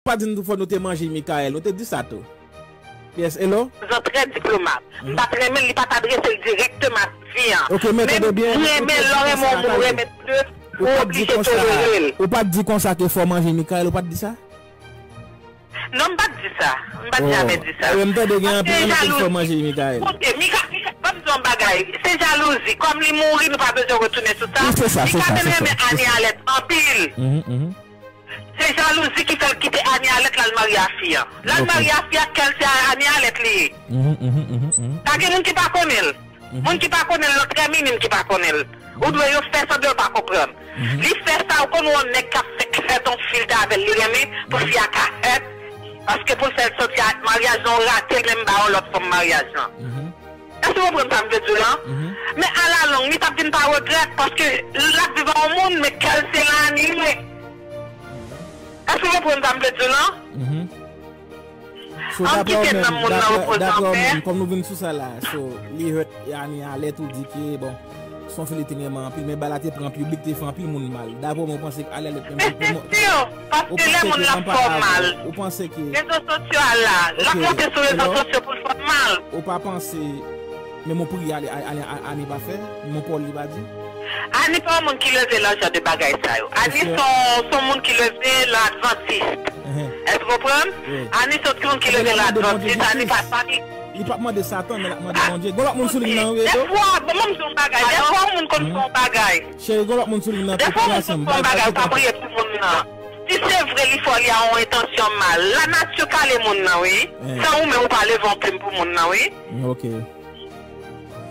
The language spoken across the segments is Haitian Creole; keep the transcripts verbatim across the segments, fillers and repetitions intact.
pa di n tou fò nou te manje Michael, nou te di sa tou. Yes, hello? Zan trè diplomat. M pa t renmen l, li pa t adrese l dirèkteman ak fi an. Ok, men tande byen, m renmen lè w renmen yon moun, ou renmen de, ou oblije tolere l. Ou pa t di konsa ke fò manje Michael, ou pa t di sa? Non, m pa t di sa. M pa t janmen di sa. M tande gen anpil moun ki fò manje Michael. Koute, Mika, Mika, ban m di yon bagay. Se jalouzi. Kòm li mouri, nou pa bezwen retounen sou sa. Mika te renmen Anie Alèt anpil. Se jalouzi ki fè l kite Anie Alèt l al marye a fi an. L al marye a fi an, kè l se Anie Alèt li ye. Pa gen moun ki pa konnen l. Moun ki pa konnen l, nan trè minim ki pa konnen l. Ou dwe yo fè sanblan yo pa konprann. Li fè sa, ou konn wè yon nèg k ap fè, fè ton filtè avè l, li renmen pou fi a ka hèt, paske pou l fè l soti ak maryaj lan, ou rate l, men m ba yon lòt fanm maryaj lan. Èske w konprann sa m vle di w lan? Men alalong, li t ap vin pa regrèt, paske l ap viv ak yon moun, men kè l se Lani li ye. Èske w konprann sa m vle di w lan? So, ann kite nanm moun nan repoze an pè. Kòm nou vin sou sa la, so, li hèt, Anie Alèt ou di ke, bon, se yon fi li te renmen anpil, men bagay la te pran piblik, te fè anpil moun mal. Daprè mwen, ou panse ke Anie Alèt menm, se sir, paske lè moun la fè w mal. Ou panse ke rezo sosyo a la, l ap monte sou rezo sosyo pou l fè w mal. Ou pa panse menm yon priyè Anie pa fè, menm yon pawòl li pa di? Anie pa yon moun ki leve lan jan de bagay sa yo. Anie se yon, se yon moun ki leve lan advantis. Èske w konprann? Anie se yon timoun ki leve lan advantis. Anie pa, pa ki... Li p ap mande Satan, men l ap mande Bondye. Gon lòt moun sou liy nan, wi, Edo? Dèfwa, bon, ban m di yon bagay. Dèfwa, yon moun konn fè yon bagay. Cheri, gon lòt moun sou liy nan, tout ansanm. Dèfwa, yon moun konn fè yon bagay, ou pa priye pou moun nan. Si se vre li fè w, li a yon entansyon mal. Lanati kale moun nan, wi. San ou menm ou pa leve yon plim pou moun nan, wi. Ok.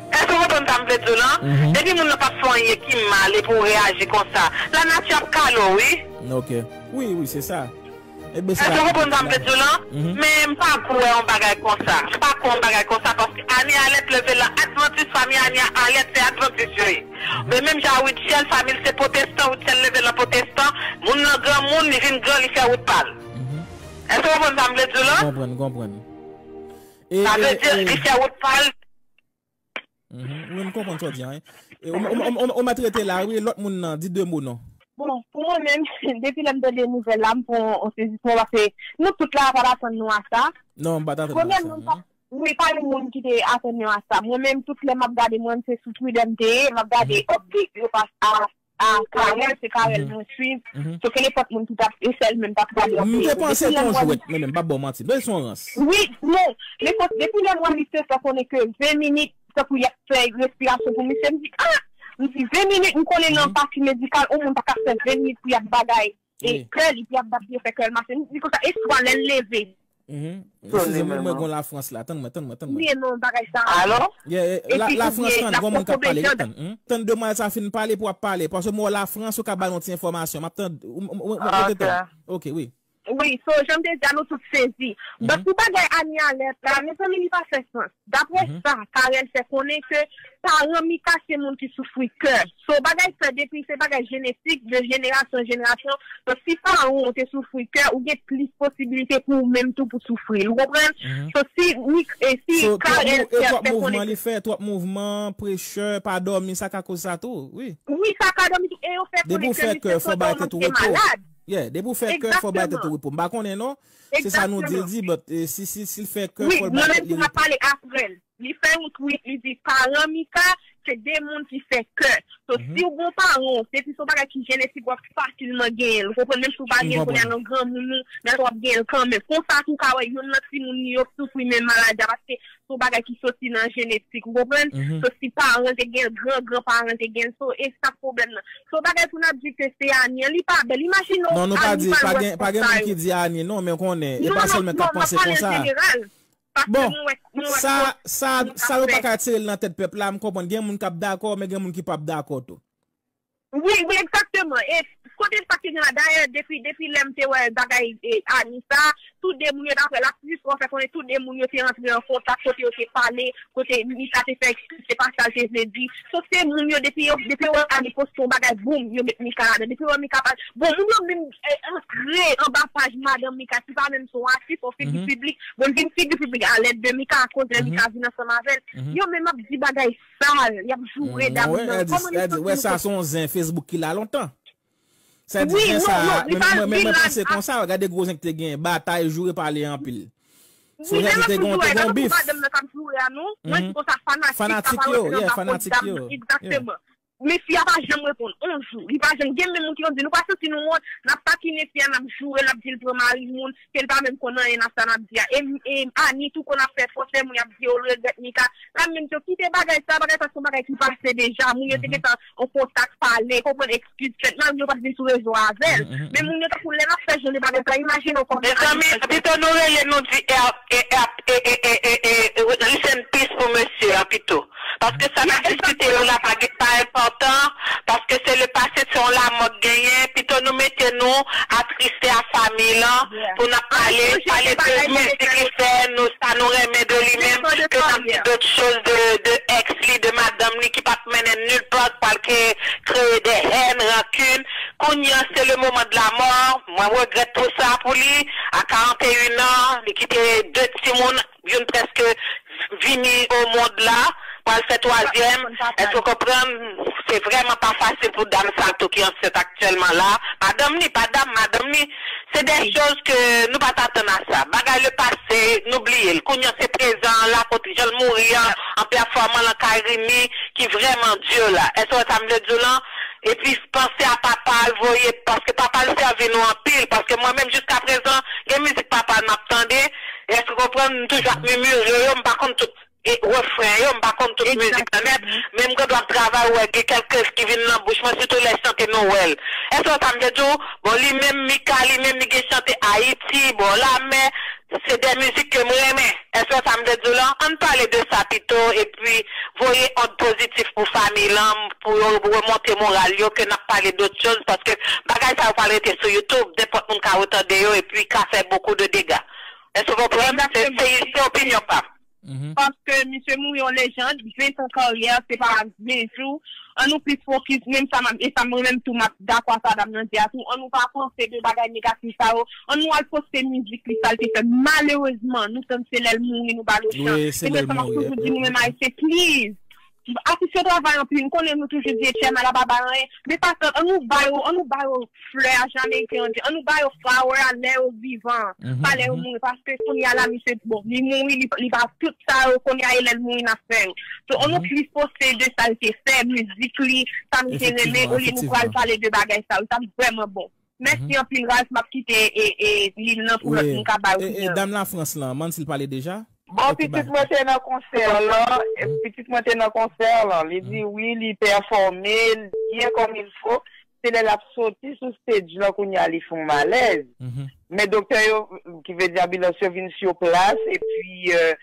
Èske w konprann sa m vle di w lan? Depi moun nan p ap fè anyen ki mal epi w reyaji konsa, lanati ap kale w, wi. Ok. Wi, wi, se sa. Èske w konprann sa m vle di w lan? Men m pa kwè yon bagay konsa. M pa kwè yon bagay konsa paske Anie Alèt leve lan advantis, fanmi Anie Alèt se advantis yo ye. Men menm jan Rutshelle, fanmi l se pwotestan, Rutshelle leve lan pwotestan, moun nan granmoun, li vin gran, li fè wout pa l. Èske w konprann sa m vle di w lan? M konprann, m konprann. Sa vle di, li fè wout pa l. Wi, m konprann sa w di an, wi. Ou mèt rete la, wi, lòt moun nan, di de mo non. Bon, pou mwen menm, depi lè m tande nouvèl la, m pran yon sezisman, paske nou tout la pa t atann nou a sa. Non, m pa t atann nou a sa. Wi, pa gen moun ki te atann yo a sa. Mwen menm, tout lè m ap gade, mwen menm se sou Twitter m te ye, m ap gade, ok, yo pa a Carel, se Carel mwen swiv. So, ke nenpòt moun ki t ap esèl menm t ap gade yon peyi. M te panse se yon jwèt, mwen menm, m p ap ba w manti. Men se yon rans. Wi, non. Men depi lè m wè li se fè konnen ke ven minit, tankou y ap fè respirasyon pou misye, m di, ah! M di, ven minit, m konnen nan pati medikal, yon moun pa ka fè ven minit pou y ap bagay. E kè li, pou y ap bat li, yo fè kè l mache. M di konsa, eswa lè l leve. Eskize mwen, mwen gon Lafrans la. Tann mwen, tann mwen, tann mwen. Wi, non, bagay sa. Alo? Yeah, yeah. Lafrans, tann, gon moun k ap pale, tann. Tann demwazèl sa fin pale pou w ap pale. Paske mwen Lafrans, ou ka ba nou ti enfòmasyon. M ap tann, ou rete tann. Ok, wi. Wi, so, jan m te di a, nou tout sezi. Donk, pou bagay Anie Alèt la, mezanmi, li pa fè sans. Daprè sa Carel fè konnen ke paran Mika se moun ki soufri kè. So, bagay sa, depi se bagay jenetik, de jenerasyon an jenerasyon. So, si paran w te soufri kè, ou gen plis posibilite pou ou menm tou pou soufri l. Ou konprann? So, si Mik-, e si Carel fè konnen ke... Twòp mouvman li fè, twòp mouvman, pressure, pa dòmi, sa ka koz sa tou, wi. Wi, sa ka dòmi tou. E yo fè konnen ke misye sot yon nonm ki te malad. Yeah, depi w fè kè, fò bay tèt ou repo. M pa konnen non. Se sa nou di l di, but, eh, si, si, si l fè kè, fò l bay tèt li repo. Wi, mwen menm tou m ap pale apre l. Li fè yon tweet, li di, paran Mika, se de moun ki fè kè. So, si w gon paran w, depi se yon bagay ki jenetik, w ap fasilman genyen l. Ou konprann? Menm si w pa genyen l kounye a nan granmoun ou, men w ap genyen l kanmenm. Konsa tou, w ka wè youn nan timoun li yo soufri menm maladi a, paske se yon bagay ki soti nan jenetik, ou konprann? So, si paran te gen l, gran gran paran te gen l, so, e sa k pwoblèm nan. Se yon bagay pou n ap di ke se Anie, li pa bèl. Imajine w Anie pa lwès konsa yo. Non, nou pa di, pa gen, pa gen moun ki di Anie, non, men w konnen, e pa sèlman k ap panse konsa. Bon, sa, sa, sa nou pa ka tire l nan tèt pèp la, m konprann. Gen moun k ap dakò, men gen moun ki p ap dakò tou. Wi, wi, egzakteman. E kote sa ki gen la, dayè, depi, depi lè m te wè bagay, e, Anie sa, tout de moun yo, daprè l ap jis fè konnen tout de moun yo te rantre an kontak, kote yo te pale, kote Mika te fè ekskiz, se pa sa l te vle di. So, se moun yo, depi yo, depi yo wè Anie poste yon bagay, boum, yo met Mika ladan. Depi yo wè Mika pa, bon, moun yo menm, e, antre anba paj madanm Mika, ki pa menm se yon atis, yon figi piblik, bon, vin figi piblik a lèt de Mika, akoz lè Mika vin ansanm avè l. Yo menm ap di bagay sal, y ap joure dam nan. Kòman li santi l? Wè sa, se yon zen Facebook ki la lontan. Sa di wi, gen non, sa, non, li men pa mwen, men, di mwen l panse konsa, gade gwo zen ki te gen, batay, joure, pale anpil. So, wi, sa men di te jan pou gon, joure, te jan gon pou bif. Madanm nan k ap joure a nou, mwen di konsa, fanatik k ap fanatik yo, yeah, fanatik yo, yeah. Egzakteman. Men fi a pa janm reponn, on jou. Li pa janm, gen menm moun ki konn di, nou pa santi nou wont, n ap takinen fi a, n ap joure, n ap di l pran mari moun, ke l pa menm konn anyen nan sa n ap di a. E, e Ani tou konn ap fè fòs, lè moun y ap di yo l regrèt Mika. La menm yo kite bagay sa, bagay sa se yon bagay ki pase deja. Moun yo te gentan an kontak pale, konprann, eskiz fèt. Malgre yo pa t vin sou rezo avè l. Men moun yo tankou lè n ap fè jan de bagay sa, imajine w kòman. Mezanmi, pito nou rele nou di e, e, e, e, e, e, e, e, rest in peace pou mesye a pito. Paske sa n ap diskite yo la pa gen, pa enpòtan, paske se le pase, se yon lanmò k genyen. Pito nou mete nou atriste a fanmi lan pou n ap pale, pale de mizik li fè, nou, sa nou renmen de li menm, ke n ap di dòt choz de, de ex li, de madanm li ki p ap mennen nil pa, k pral ke-, kreye de hèn, rankin. Kounye a, se le moman de la mò. Mwen regrèt pou sa pou li. A karannteyen an, li kite de timoun, youn prèske vini o mond la, pral fè twazyèm. Èske w konprann? Se vrèman pa fasil pou dam sa tou ki ansent aktyèlman la. Madanm ni, pa dam, madanm ni. Se de choz ke nou pa t atann a sa. Bagay le pase, nou bliye l. Kounye a se prezan an la, kote jan l mouri an, an pèfòmans lan, Carimi, ki vrèman di la. Èske w wè sa m vle di w lan? Epi panse a papa l, voye, paske papa l sèvi nou anpil, paske mwen menm jiska prezan, gen mizik papa m ap tande, èske w konprann, m toujou ap mimire yo, m pa konn tout e refren yo, m pa konn tout mizik lan nèt, men m gen dwa ap travay, wè, gen kèlke ki vin nan bouch mwen, sitou lè chante Nwèl. Èske w wè sa m vle di w? Bon, li menm, Mika, li menm, li gen chante Ayiti, bò lamè, se de mizik ke m renmen. Èske w wè sa m vle di w lan? Ann pale de sa pito, epi voye ond pozitif pou fanmi lan, pou yo remonte moral yo, ke n ap pale dòt choz, paske bagay sa yo pral rete sou YouTube, nenpòt moun ka retande yo, epi ka fè bokou de dega. Èske w konprann? Se, se, se opinyon pa m. Paske misye mouri yon lejand, ven tan karyè, se pa ven jou. An nou plis fokis, menm sa m ap, e sa mwen menm tou m ap dakò a sa dam nan di a tou, an nou pa panse de bagay negatif sa yo, an nou al poste mizik li sa l te fè. Malerezman, nou tann se lè l mouri, nou ba l ochan. Wi, se lè l mouri. E men sa m ap toujou di nou menm Ayisyen, please, atis yo travay anpil, m konnen nou toujou di H M A la pa bay anyen, men pa tann, an nou ba yo, an nou ba yo flè a, jan Ameriken an di, an nou ba yo flower a lè yo vivan, pa lè yo mouri, paske kounye a la, misye, bon, li mouri, li, li pa tout sa yo, kounye a, e lè l mouri, n ap fè yo. So, an nou plis poste de sa l te fè, mizik li, sa nou te renmen, olye nou pral pale de bagay sa yo, li t ap vrèman bon. Mèsi anpil, Ralph, m ap kite e, e, liy lan pou lòt moun ka bay opinyon. Wi. E, e, dam Lafrans lan, Mansil pale deja? Bon, pitit mwen te nan konsè lan, pitit mwen te nan konsè lan, li di wi, li pèfòme, l byen comme il faut. Se lè l ap soti sou stage lan, kounye a li fè yon malèz. Men doktè yo, ki vle di anbilans yo vin sou plas, epi, euh,